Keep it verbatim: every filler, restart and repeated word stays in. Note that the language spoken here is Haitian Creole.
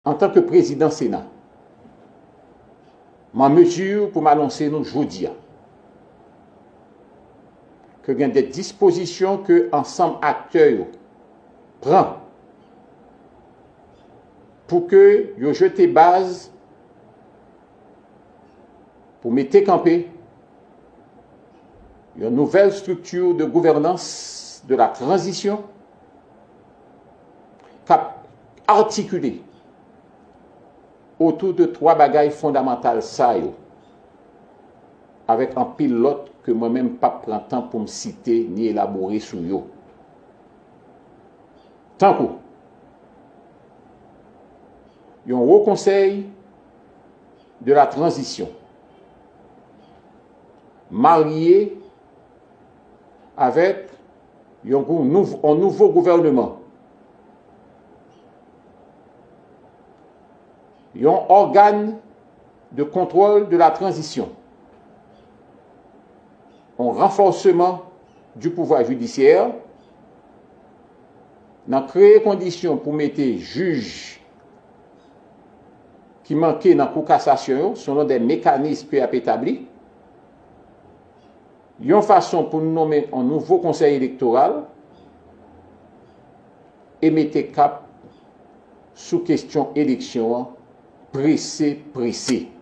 Antanke prezidan Sena, m an mezi pou m anonse nou jodi a ke gen de dispozisyon ke ansanm aktè yo pran pou ke yo jete baz pou mete kanpe yon nouvèl strikti de gouvènans de la tranzisyon k ap atikile otou de twa bagay fondamantal sa yo, avèk anpil lòt ke mwen menm p ap pran tan pou m site ni elabore sou yo. Tankou yon Wo Konsèy de la Tranzisyon marye avèk yon gou- nouv- yon nouvo gouvèneman, yon ògàn de kontwòl de la tranzisyon, yon ranfòseman du pouvwa jidisyè, nan kreye kondisyon pou mete jij ki manke nan Kou Kasasyon yo selon de mekanis ke y ap etabli, yon fason pou n nonmen yon nouvo Konsèy Elektoral e mete kap sou kesyon eleksyon an prese prese.